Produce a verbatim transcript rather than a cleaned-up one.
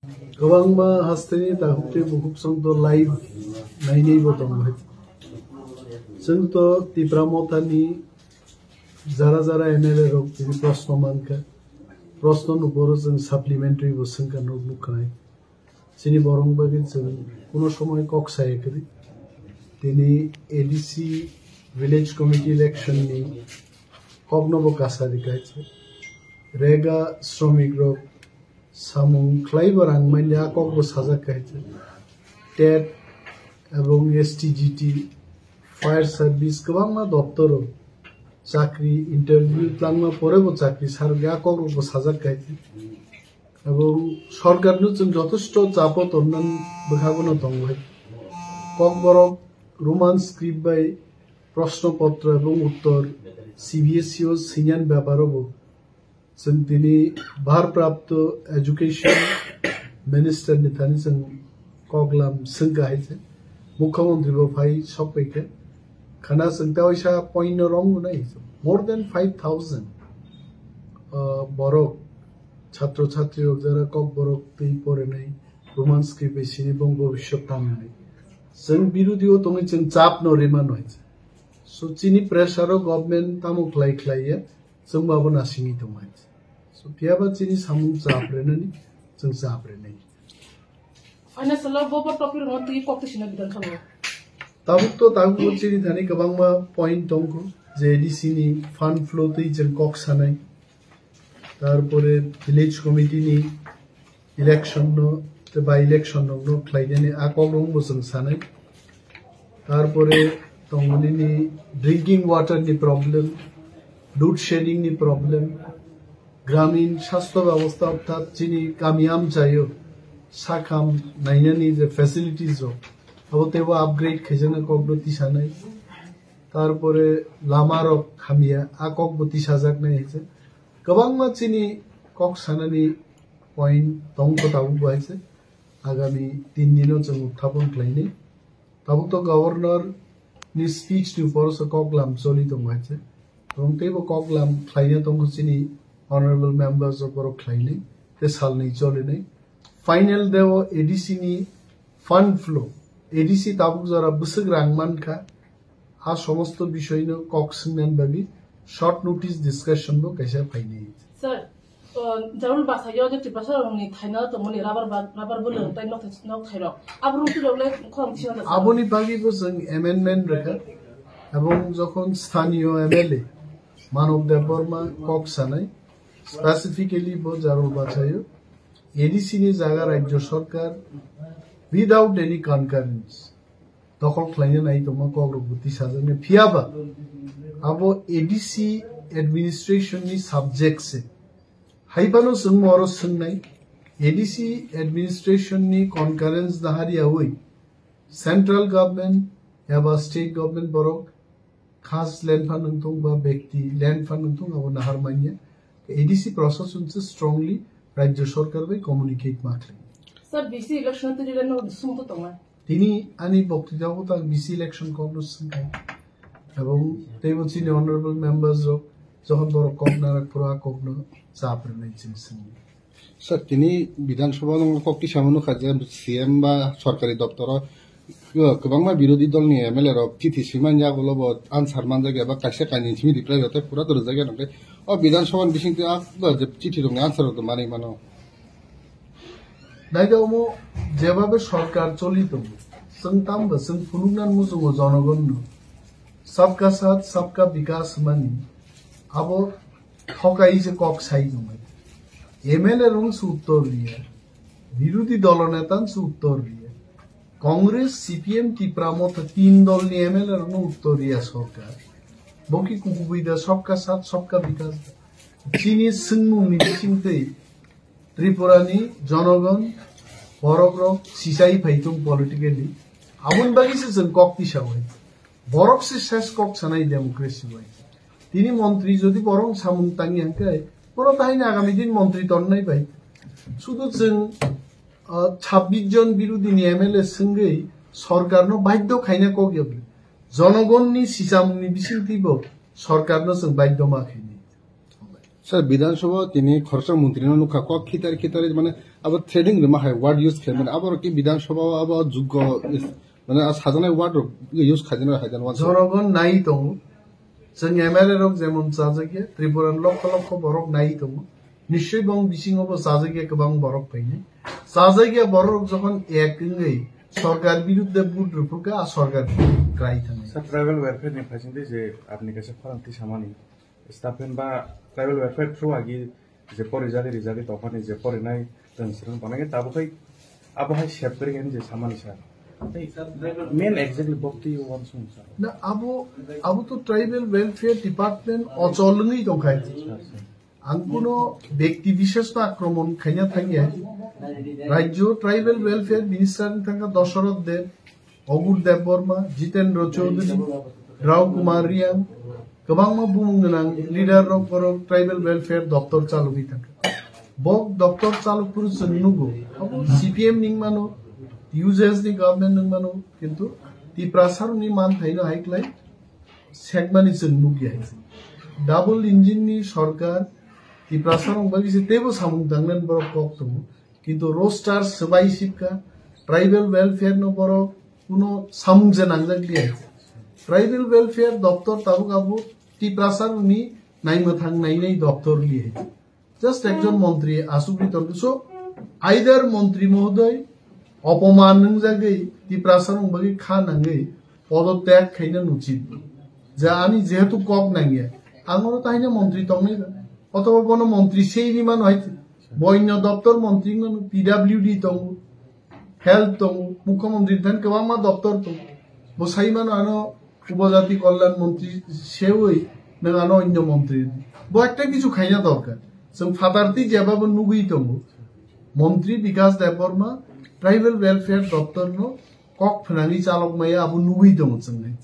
Kwbangma hasteni takhuk tei bukhuk chwng to live nainaibo tongo hai. Chwng to Tipra Mothani jara jara M L A rok tini proshno mankha. Proshno no boro chwng supplementary bo swngkha nuk nukha hai. Chini borok bagwi chwng kuno somoi kok saya kwrwi. Tini A D C village committee election ni kokno bo kasari kaisa. Rega sromik rok samung khlaibo rang manya kokbo sajak kaisa. Tet ebong S T G T, fire service kwbangma doptoro chakri interview tlangma porebo chakri sarga kokrokbo sajak kaisa. Ebong sorkarno chwng jotosto chapo tonnani bwkhagono tongo hai. Kokborok Roman script bai proshno potro ebong uttor C B S E o swinyani beparo bo chwng tini bharprapto education minister ni thani chwng koklam swngkha hai se. Mukhyamantri bo phai sokpaikha. Khana chwng ta waisa point no romgo nai. More than five thousand, uh, borok, chhatro chhatri rok jara kokborok twi porinai, Roman script bai sini bong bobishyot tangnai. Chwng birodi o tongwi chwng chap no rima noi. So chini pressure o government tamo khlai khlai ya, chwng bo abo nasingwi tongmani. So phiyaba chini samung chap renani, chwng chap renai. Financial o bo bo topic rokno twi kok twi sina bidan khango. Tabuk to tabuk bo chini thani kwbangma point tongkho, je A D C ni fund flow twi chwng kok sanai. Tarpore village committee ni election no, te by election no, no khlainani a kok rok bo chwng sanai. Tarpore tongmani ni drinking water ni problem, load shedding ni problem, gramin sastho byabostha orthat chini kami amchaio sakham nainani je facilities rok, abo teibo upgrade khaijakna kokno tisanai. Tarpore lama rok hamya, a kokbo tisajaknai hai se. Kwbangma chini kok sanani point tongkho tabuk bo hai se. Agami tin dino chwng uthapon khlainai. Tabuk to governor ni speech ni poroso koklam choli tongo hai se. Tong teibo koklam khlaina tongkho chini honorable members rok borok khlainai. Te salnwi cholinai. Final deo A D C ni fund flow. A D C tabuk jora bwswk rang mankha. A somosto bishoino kok swngnani bagwi short notice discussion bo kaisa phainai. Sir, uh, Jarul Basayo je Tiprasa rokni thaina tongmani rubber ba-, rubber bwlwng tei nok thai, nok thairok. Abo rung twi rok le khorang thina da, sir. Aboni bagwi bo chwng amendment rwkha. Ebong jokhon sthaniyo M L A Manob Debbarma kok sanai, specifically bo Jarul Basayo A D C ni jaga Rajya Sarkar without any concurrence dokhol khlaina nai tongma kokrok bo tisajaknai. Phiyaba abo A D C administration ni subject se. Haiphano chwng oro swngnai, A D C administration ni concurrence nahariyawi central government eba state government borok khas land phan wngthung ba bekti land phan wngthung abo nahar manya. A D C prosason se strongly Rajya Sarkar bai communicate ma khlai. Sir, B C election twi rwle no sum to tongnai. Tini ani boktwitabo ta B C election kokno swngkha. Ebong teibo chini honorable members rok jokhon borok kok narak phuru a kokno chap rwnai chini swngwi. Sir, tini Bidhan Sabha no kok tisa mano kha je C M ba sorkari doptoro kwbangma birodhi dolni M L A rok chithi swimani yagulo bo answer manjak ya ba kaisa kainwi simi reply rwtwi pura to rwjak ya nokle. O Bidhan Sabha ni bisingtwi a je chithi rokni answer rok to manwi mano. Naidi omo jebabe sorkar choli tongo, chwng tamo chwng phunuknani muchungo jonogonno sabka saath sabka bikas hwnmani abo thokai se kok sai tongmani. M L A rong se uttor riya, birodhi dolo neta se uttor riya, Congress, C P M, Tipra Motha tin dolni M L A rokno uttor riya sorkar. Bo ki kubui da sabka saath sabka bikas da? Chini swngmungni bisingtwi Tripurani jonogon, borokrok sisai phaitung politically. Aboni bagwi se chwng kok tisa bai. Borok se ses kok sanai democracy bai. Tini montri jodi borok samung tangi hangkhe, bono tahini agami din montri tonnai bai. Sudu chwng, ah, chhabbish jon birodhi ni M L A swngwi sorkarno badhyo khaina kok yabli. Jonogonni sichamungni bisingtwi bo sorkarno chwng badhyo ma khainai. Sir, Bidhan Sabha tini khoroksa montri no nukha, kok khitar khitar mane Abo threading rima hai word use khaimani, abo ki Bidhan Sabha abo juggo is, mane a sajanai word rok use khaijana hai jan wansa. Jonogon nai tongo. Chwng M L A rok jemon chajakya, Tripura ni lokho lokho borok nai tongo. Nischoi bong bisingo bo chajakya kwbang borok phainai. Chajakya borok rok jokhon ek wngwi sorkar biruddhe vote rwphurkha, a sorkar krai thangwi. Sir, tribal welfare ni phaisingdi je apni kaisa khorang tisamani, stipend ba tribal welfare through agi je pori jagwi rijagwi tongphani je porinai rang srang tongnai tabuk hai abo hai sep kwrwi hwn je samani sir. Tei main exactly bokti wansung sir. Na abo, abo to tribal welfare department ochol wngwi tongkha. Sir, sir. Ang kuno bekti bishesh no akromon khaina thangya. Rajyo tribal welfare minister ni thangkha Dosoroth Deb, Ogur Debbarma, Jitendra Chaudhary, Rao Kumar Riang, kwbangma bumung gwnang leader rok borok tribal welfare doptor chalogwi thangkha. Bok doptor chalok phuru chwng nugo, abo C P M ni wngmano, U J S ni government ni wngmano, kintu Tiprasa rokni manthaino hai klai sekmani chwng nukya hai. Double engine ni sorkar Tiprasa rok bagwi se teibo samung tangnani borok kok tongo. Kintu roster swbai sipkha, tribal welfare no borok kuno samung je nangjak liya. Tribal welfare doptor tabuk abo Tiprasa rokni naimwthang nainai doptor liya. Just ekjon montri asugwi tongkha. So, either montri mohodoy opoman nwngjagwi Tiprasa rok bagwi kha nangwi podotyag khaina nuchit. Ja ani jehetu kok nangya, ang oro tahina montri tongnai ba. Othoba bono montri seini mano hai. Bo onyo doptor montri wngmano, P W D tongo, health tongo, mukhyamantri thani kwbangma doptor tongo. Bo sai mano ano upojati kalyan montri sewi nwng ano onyo montri. Bo ekta kichu khaina dorkar. Chwng phatartwi jeba bo nugwi tongo. Montri Bikas Debbarma tribal welfare doptor no kok phnangwi chalok maya abo nugwi tongo chwng nai.